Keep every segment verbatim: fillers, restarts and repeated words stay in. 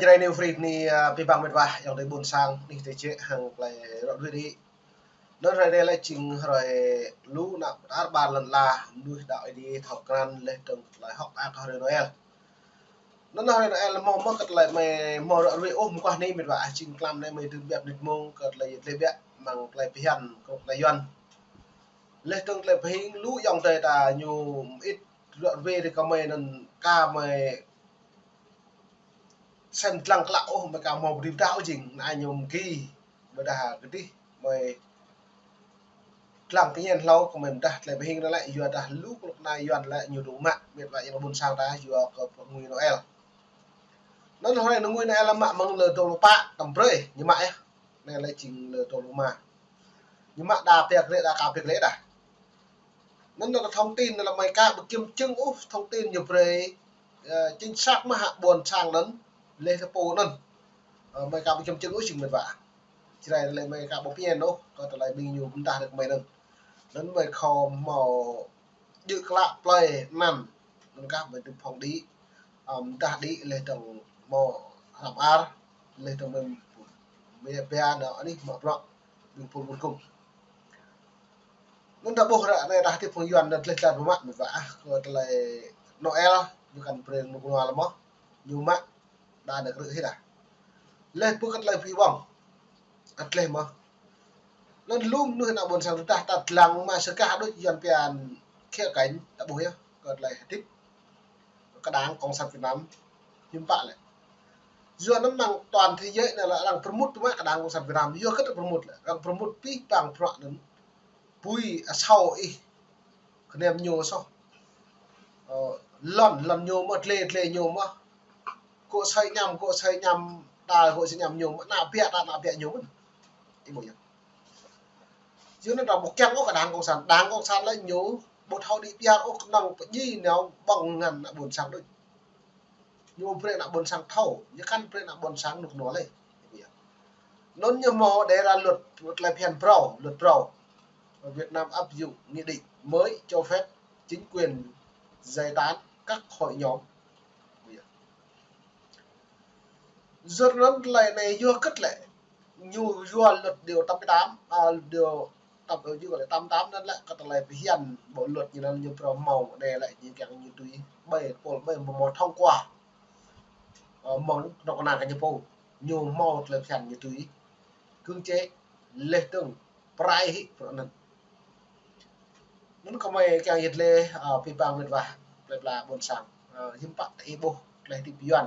Jrai New Free ni, a, pơpă mĕt wa, ayŏng adơi ƀôn sang, ni tơčĕ hăng tơlơi rŏ ruai đĭ. Anŭn hrơi anai lĕ jing hrơi lu ană tar ƀar lŏn ala, mơnuih đaŏ Ơi Adai thâo krăn laih dơ̆ng tơlơi hơ̆k mơak kơ hrơi Noel. Anŭn hrơi Noel hmâo mơ̆ kơ tơlơi mơi hmâo rŏ ruai ôh mơguah ni mĕt wa, a, jing tlam anai mơi dưm biă mơnit mông kơ tơlơi yet lĕ biă mơ̆ng tơlơi phiăn kơ tơlơi Yuan. Laih dơ̆ng tơlơi pơhing lu ayŏng adơi ta ñu mơit rŏ ruai đĭ kơ mơi anŭn kơ mơi sem lăng klă ôh mơi ka hmâo pơđĭ pơdah ôh jing, anai ñu mơki, ƀôdah kơdih mơi lăng pơñen hlâo kơ mơi pơdah tơlơi pơhing anŭn lĕ, yua dah lu kơnuk kơna Yuan lĕ ñu dŏ mă, mĕt wa ayŏng ƀôn sang ta yua kơ pơngui Noel. Anŭn hrơi ñu ngui Noel mă mơ̆ng lơ dua pluh pă tơm brơi, ñu mă yơh. Anai lĕ jing lơ dua pluh rơma. Ñu mă đa pĕk lĕ, đa ka pĕk lĕ đa. Anŭn anŭn thông tin anŭn lĕ mơi ka ƀu kiểm chứng ôh thông tin ñu brơi, ơ, chính xác mơ̆ hă ƀôn sang anŭn, laih tơpô anŭn. Ơ, mơi ka ƀu kiểm chứng ôh jing mĕt wa. Jrai lĕ mơi ka ƀu phiăn ôh, kơ tơlơi ƀing ñu pơdah đĭ kơ mơi anŭn. Anŭn mơi khŏm hmâo djơ̆ klă plơi anŭn, anŭn kah mơi dŏ phŏng đĭ, ơ, pơdah đĭ laih dơ̆ng hmâo hrăm ar, laih dơ̆ng mơi, mơi pia anŭn anih mă bruă ƀing pul ƀun kŭm. Anŭn ta ƀuh ră anai ta hơdip phung Yuan anŭn tơlơi tơlơi mă mĕt wa, a, kơ tơlơi Noel, ñu kăn brơi kơnuk kơna lĕ mơ̆, ñu mă đa đa krư̆ hĭ đa. Laih ƀu kơ tơlơi pơhing ƀơ̆ng. Ăt laih mơ̆. Anŭn lu mơnuih ană ƀôn sang ta dah ta lăng mă sơkah đôč Yuan pia khía cạnh ta ƀuh yơh, kơ tơlơi hơdip kơ đảng Cộng sản Việt Nam hiư̆m pă lĕ. Yua anŭn mơ̆ng toàn thế giới anai lĕ arăng pơrmut tŭ mă kơ đảng Cộng sản Việt Nam, yua kơ ta pơrmut lĕ, arăng pơrmut pih pang bruă anŭn. Bui asâo ih kơnem ñu soh. Ơ, lŏn, lŏn ñu mơ̆, tle, tle ñu mơ̆. Gŏ sơi añăm, gŏ sơi añăm, ta gŏ sơi añăm ñu mơ̆, ană biă, ta ană biă ñu mơ̆n. Ih ƀuh yơh. Yua anŭn ta ƀu kiăng ôh kơ đảng Cộng sản, đảng Cộng sản lĕ ñu ƀu thâo đĭ biă ôh kơnơ̆ng pơdjai nao ƀơ̆ng ngăn ană ƀôn sang đôč. Ñu brơi ană ƀôn sang thâo, ñu kăn brơi ană ƀôn sang rơnŭk rơnua lĕ. Anŭn ñu hmâo đề ra luật, luật tơlơi phiăn phrâo, luật phrâo. Ở Việt Nam áp dụng nghị định mới cho phép chính quyền giải tán các hội nhóm. Yua anŭn tơlơi anai yua kơ tơlơi ñu yua luật điều tám mươi tám, à, điều tám, ơ, yua kơ tơlơi tám mươi tám anŭn lĕ kơ tơlơi phiăn bộ luật ñu anŭn ñu phrâo hmâo anai lĕ ñu kiăng ñu tui ƀơi pôl ƀơi hmâo thông qua. Ơ, mơ̆ng kơnuk kơna kơ ñu pô, ñu hmâo tơlơi phiăn ñu tui. Cưỡng chế, laih dơ̆ng, pơrai hĭ, pơrơnăn. Anŭn kơ mơi kiăng yet lĕ, ơ, pơpă mĕt wa, plơi pla ƀôn sang, ơ, hiư̆m pă ta ih ƀuh, tơlơi hơdip Yuan,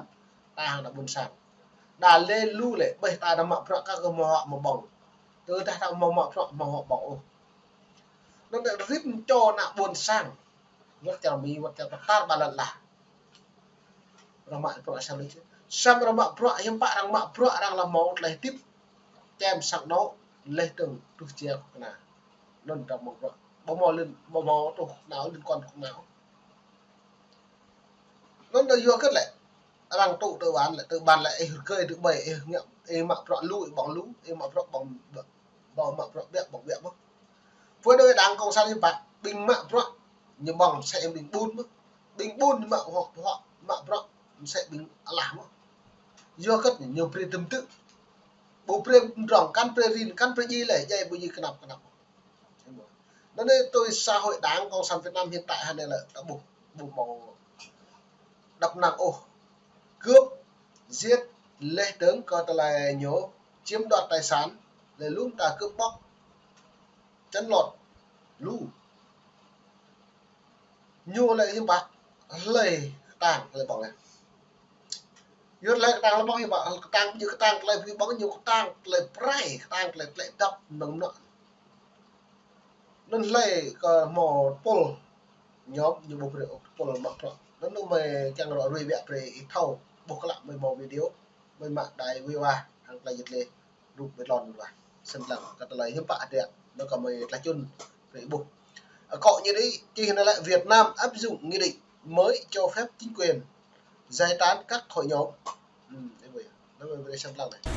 ta hăng ană ƀôn sang. Đa lĕ lu lĕ, ƀơi ta anăm mă bruă kơ kơ hmâo hơ̆k hmâo ƀơ̆ng. Tơdah ta hmâo mă bruă, hmâo hơ̆k ƀơ̆ng ôh. Anŭn lĕ rĭm čô ană ƀôn sang, wơ̆t čar Mi, wơ̆t čar pơtar ƀa lăn ala. Arăng mă bruă sa lu čih. Samơ̆ arăng mă bruă, hiư̆m pă arăng mă bruă, arăng lăng hmâo tơlơi hơdip. Čem sang anŏ, laih dơ̆ng truh jia kơnuk kơna. Anŭn arăng mă bruă. Ƀu hmâo liên, ƀu hmâo truh kơnuk kơna, liên quan kơnuk kơna. Anŭn ta yua kơ lĕ. Arăng tŭ tơ ƀan lĕ, tơ ƀan lĕ, ih rơkơi tơ ƀơi, ih ngă, ih mă bruă lu, ih ƀơ̆ng lu, ih mă bruă ƀơ̆ng, ƀơ̆ng mă bruă biă, ƀơ̆ng biă mơ̆. Pơ đơi đảng Cộng sản hiư̆m pă, ƀing mă bruă, ñu ƀơ̆ng mơsĕ ƀing ƀun mơ̆. Ƀing ƀun ñu mă hŏk, hŏk, mă bruă, mơsĕ ƀing alah mơ̆. Yua kơ ñu brơi tơm tư̆. Ƀu brơi mdrŏng, kăn brơi rin, kăn brơi djai lĕ, djai ƀu djai kơnăp kơnăp. Anŭn anai tui xã hội đảng Cộng sản Việt Nam hiện tại hơnai lĕ ta ƀuh, ƀu hmâo đăp năng ôh. Cướp, giết, laih dơ̆ng kơ tơlơi ñu chiếm đoạt tài sản, laih lu ta cướp bóc, chăn lột, lu. Ñu lĕ hiư̆m pă, hlơi kơtang, hlơi ƀơ̆ng lĕ. Yua hlơi kơtang hlơi ƀơ̆ng hiư̆m pă, kơtang, ñu kơtang tơlơi pơhing ƀơ̆ng, ñu kơtang tơlơi pơrai, kơtang tơlơi tlĕ dăp mơnơ̆ng mơnŏ. Anŭn hlơi kơ hmâo pôl, ñu, ñu ƀu brơi ôh pôl mă bruă. Anŭn anŭn mơi kiăng rŏ ruai biă brơi ih thâo, ƀuh klă mơi hmâo video, mơi mă đai wai wa, hăng tơlơi yet lĕ. Rup ƀơi tlôn wa. Sem lăng kơ tơlơi hiư̆m pă hơdră, anŭn kơ mơi tơlơi čun brơi ih ƀuh. Akŏ ñu đĭ, čih anai lĕ Việt Nam áp dụng nghị định mới cho phép chính quyền giải tán các hội nhóm. Ừm, ih ƀuh yơh. Anŭn mơi brơi sem lăng anai.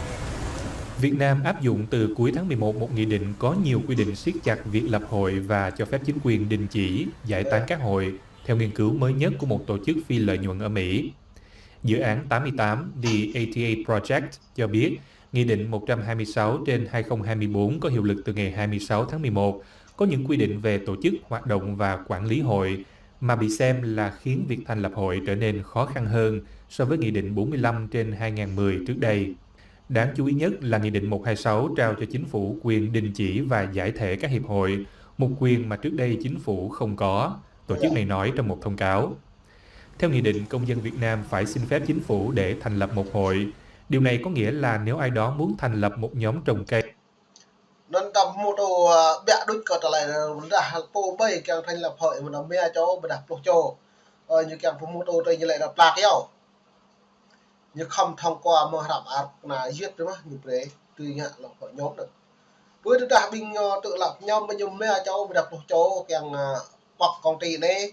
Việt Nam áp dụng từ cuối tháng mười một một nghị định có nhiều quy định siết chặt việc lập hội và cho phép chính quyền đình chỉ, giải tán các hội, theo nghiên cứu mới nhất của một tổ chức phi lợi nhuận ở Mỹ. Dự án tám mươi tám The eighty-eight Project cho biết, Nghị định một trăm hai mươi sáu trên hai không hai bốn có hiệu lực từ ngày hai mươi sáu tháng mười một, có những quy định về tổ chức, hoạt động và quản lý hội, mà bị xem là khiến việc thành lập hội trở nên khó khăn hơn so với Nghị định bốn mươi lăm trên hai nghìn mười trước đây. Đáng chú ý nhất là Nghị định một hai sáu trao cho chính phủ quyền đình chỉ và giải thể các hiệp hội, một quyền mà trước đây chính phủ không có, tổ chức này nói trong một thông cáo. Theo nghị định, công dân Việt Nam phải xin phép chính phủ để thành lập một hội. Điều này có nghĩa là nếu ai đó muốn thành lập một nhóm trồng cây, Anŭn ta mŭt ôh, ƀiă đôč kơ tơlơi rơđah pô ƀai kiăng thành lập hội, mơ̆n mia čô, ƀôdah pluh čô. Ơ, ñu kiăng pơmŭt ôh tơlơi ñu lĕ ră plak yơh. Ñu khŏm thông qua mơ̆ hră mơar kơna yơh tơ mơ̆, ñu brơi tui ngă lŏ hội nhóm anŭn. Pơ tơdah ƀing ñu tŭ lăp nhóm mơ̆ ñu mia čô, ƀôdah pluh čô, kiăng, a, pŏk công ty anai,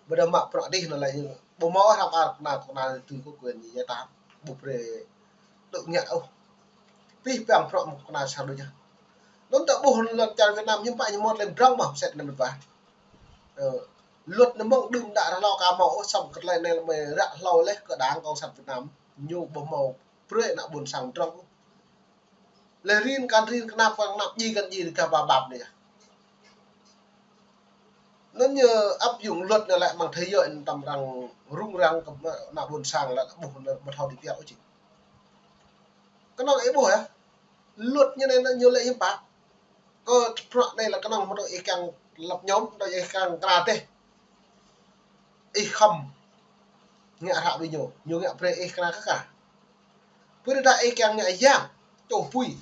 ƀôdah mă prăk dih anŭn lĕ ñu. Ƀu hmâo hră mơar kơna, kơna tui kơ quyền ñu yơh ta. Ƀu brơi tŭ ngă ôh. Pih păng prăk mơ̆ kơna sa đôč yơh. Anŭn ta ƀuh luật čar Việt Nam hiư̆m pă ñu mŭt lĕ drŏng mơ̆ sĕt anŭn mơ̆n ƀă. Ơ, luật anŭn mơ̆ng đưm đă ră hlâo ka hmâo ôh, samơ̆ kơ tơlơi anai lĕ mơ̆ ră hlâo leh kơ Đảng Cộng sản Việt Nam ñu ƀu hmâo brơi ană ƀôn sang drŏng. Leh rin kăn rin, kơnap kăn kơnap, djai kăn djai, rơgah ba bap anai yơh. Anŭn ñu áp dụng luật anai lĕ mơ̆ng thế giới anŭn tơm arăng rŭng răng kơ ană ƀôn sang lĕ ƀuh anŭn ƀu thâo đĭ piăt ôh či. Kơnơ̆ng ih ƀuh yơh. Luật ñu anai anŭn ñu lĕ hiư̆m pă. Kơ prăk anai lĕ kơnơ̆ng mơ̆ tơ ih kiăng lăp nhóm, tơ ih kiăng kơna teh. Ih khŏm ngă hră ƀing ñu, ñu ngă brơi ih kơna kơ ka. Pơ tơdah ih kiăng ngă yang, čô pui.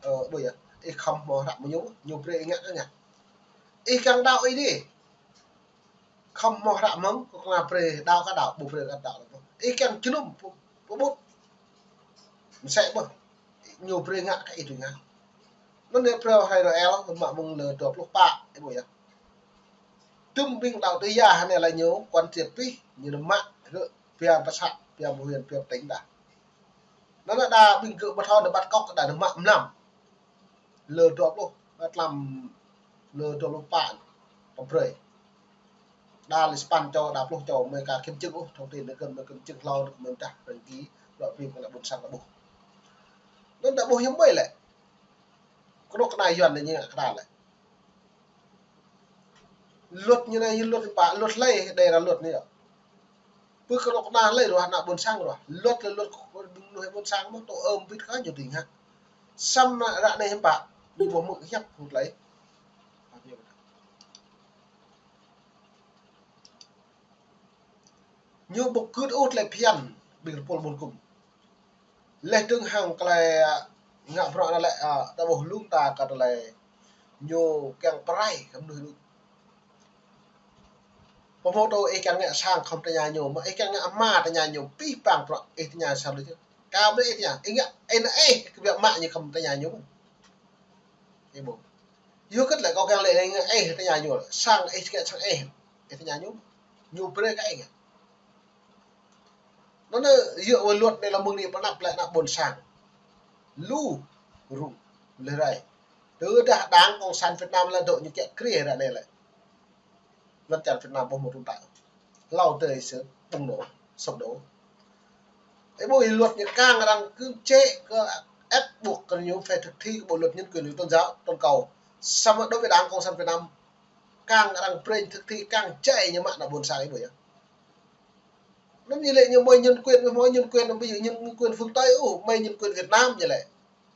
Ơ, ƀuh yơh, ih khŏm hmâo hră mơ̆ng ñu, ñu brơi ih ngă kơ ngă. Ih kiăng đaŏ ih dih. Khŏm hmâo hră mơ̆ng, kơ kơna brơi đaŏ ka đaŏ, ƀu brơi ka đaŏ. Ih kiăng jơnum, pơƀut. Mơsĕ ƀuh. Ñu brơi ngă kơ ih tui ngă. Anŭn anai brơi hrơi Noel, mă mơ̆ng lơ dua pluh pă, ih ƀuh yơh. Tơm ƀing đaŏ tơ yơh anai lĕ ñu, quan triệt pih, ñu anŭn mă, gơ̆, biă pơsă, biă pơhuyên, biă pơtĭng dah. Anŭn anai đa ƀing gơ̆ ƀu thâo anŭn bắt cóc đa anŭn mă mlam. Lơ dua pluh, tlam lơ dua pluh pă, tơm brơi. Đa lĕ sapăn čô, đa pluh čô, mơi ka kiểm chứng ôh, thông tin anŭn kơ̆n, mơi kiểm chứng hlâo, anŭn kơ̆n mơi dah, rơngki, lŏ phim kơ ană ƀôn sang ta ƀuh. Anŭn ta ƀuh hiư̆m ƀai lĕ. Kơnuk kơna Yuan anai ñu ngă kơ ta lĕ. Luật ñu anai, luật hiư̆m pă, luật hlơi đe ra luật anai yơh. Pơ kơnuk kơna hlơi ruah ană ƀôn sang ruah. Luật lĕ luật kơ ƀing mơnuih ƀôn sang mơ̆ tŭ ơm bit kơ ñu tĭng hă. Samơ̆ ră anai hiư̆m pă, ñu ƀu hmư̆ hiăp hŭt lơi. Ñu ƀu kưt ôh tơlơi phiăn ƀing tơpul ƀun kŭm. Leh dơ̆ng hăng tơlơi, a, ngă bruă anŭn lĕ, a, ta ƀuh lung ta kơ tơlơi ñu kiăng pơrai kơ mơnuih đôč. Pơhmư̆ tơ ih kiăng ngă sang khŏm tơña ñu, mơ̆ ih kiăng ngă ama tơña ñu, pih păng bruă ih tơña sa đôč. Kâo brơi ih tơña, ih ngă, ih ană ih, kơ biă mă ñu khŏm tơña ñu. Ih ƀuh. Yua kơ tơlơi kâo kiăng lĕ ih ngă ih tơña ñu, sang ih ngă sang ih, ih tơña ñu. Ñu brơi kơ ih ngă. Anŭn anai, yua kơ luật anai lĕ mơ̆ng anai pơanăp lĕ ană ƀôn sang. Lu rŭng leh rai. Tơdah Đảng Cộng sản Việt Nam lĕ dŏ ñu kiăng kriê ră anai lĕ. Luật čar Việt Nam ƀu hmâo tồn tại. Hlâo tơdơi sơ̆ bùng nổ, sụp đổ. Ih ƀuh luật ñu kang arăng cưỡng chế kơ ép buộc kơ ñu phải thực thi cái bộ luật nhân quyền của tôn giáo toàn cầu. Samơ̆ đối với Đảng Cộng sản Việt Nam, kang arăng brơi thực thi kang jai ñu mă ană ƀôn sang ih ƀuh yơh. Anŭn ñu lĕ ñu mơi nhân quyền, mơi nhân quyền, ƀu djơ̆ nhân quyền phương Tây ôh, mơi nhân quyền Việt Nam ñu lĕ.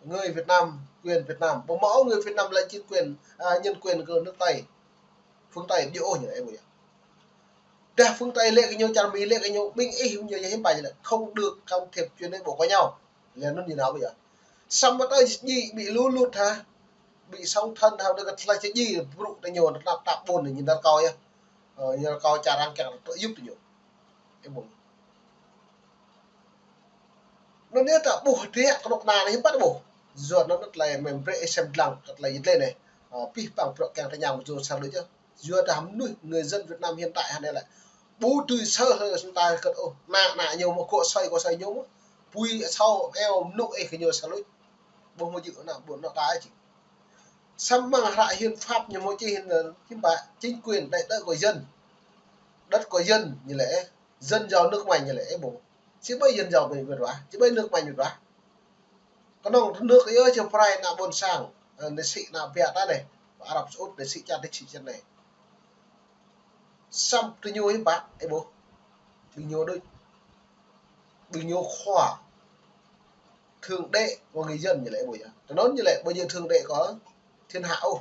Người Việt Nam, quyền Việt Nam. Ƀu hmâo người Việt Nam là chính quyền, à, nhân quyền của nước Tây. Phương Tây ƀu djơ̆ ôh ñu, ih ƀuh yơh. Dah phương Tây lĕ kơ ñu, čar Mi lĕ kơ ñu, ƀing ih ñu hiư̆m pă ñu lĕ, không được can thiệp chuyện nội bộ của nhau. Lĕ anŭn ñu nao ƀuh yơh. Samơ̆ tơdơi djai ƀu lu lut hă. Ƀu sống thân hă, đơ kơ tơlơi djai brŭ tơ ñu, tơnap tap ƀôn ñu nao rơkâo yơh. Ơ, ñu rơkâo čar arăng kiăng tŭ yŭp tơ ñu. Ih ƀuh. Anŭn yơh ta ƀuh tơlơi kơnuk kơna anai hiư̆m pă ta ƀuh. Yua anŭn tơlơi mơ̆ng brơi ih sem lăng kơ tơlơi yit lĕ anai. Ơ, pih păng bruă kiăng tơña mơ̆ yua sa đôč yơh. Yua dah mơnuih người dân Việt Nam hiện tại hă anai lĕ. Ƀu tui sơ hơi sơnta kơt ôh. Ană, ană ñu mơ̆ kŏ sơi, kŏ sơi ñu mơ̆. Pui asâo eo mơnŭ ih kơ ñu sa đôč. Ƀu hmâo djơ̆ ană ƀôn ană ta či. Samơ̆ mơ̆ng hră hiến pháp ñu mơ̆ čih hiư̆m pă, chính quyền đại tớ của dân. Đất của dân ñu lĕ, dân giàu nước của mình ñu lĕ, ih ƀuh. Či ƀơi dân giàu ƀing mĕt wa, či ƀơi nước manh mĕt wa. Kơnơ̆ng nước yơh či pơrai ană ƀôn sang, ơ, ană sĭ ană biă ta anai. Ƀơi Arab Saudi anai sĭ čar anai sĭ čar anai. Samơ̆ tơ ñu hiư̆m pă, ih ƀuh. Ƀing ñu đôč. Ƀing ñu khua. Thượng đế của người dân ñu lĕ ih ƀuh yơh. Tơ anŭn ñu lĕ ƀu djơ̆ thượng đế của thiên hạ ôh.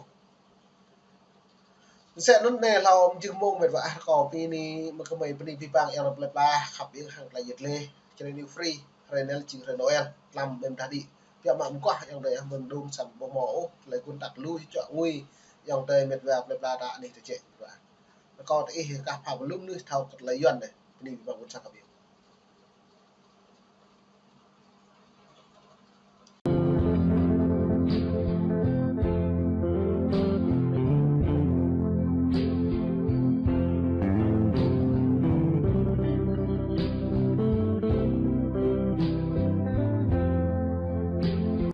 Mơsĕ anŭn anai hlâo mơjơ̆ng mông mĕt wa ah kâo bơni mơ̆ng gơmơi bơni abih bang ayŏng adơi plơi pla khăp iêng hăng tơlơi yet lĕ. Čơrơi anai free, hrơi anai jing hrơi Noel, tlam ƀem tah đĭ. Biă mă mơguah ayŏng adơi ah mơ̆ng đưm samơ̆ ƀu hmâo ôh, tơlơi gun tăk lu čŏk ngui ayŏng adơi mĕt wa plơi pla ta anih tơčĕ. Rơkâo tơ ih kah pha pơlŭm anŭn thâo kơ tơlơi Yuan anai. Bơni abih bang ƀôn sang khăp iêng.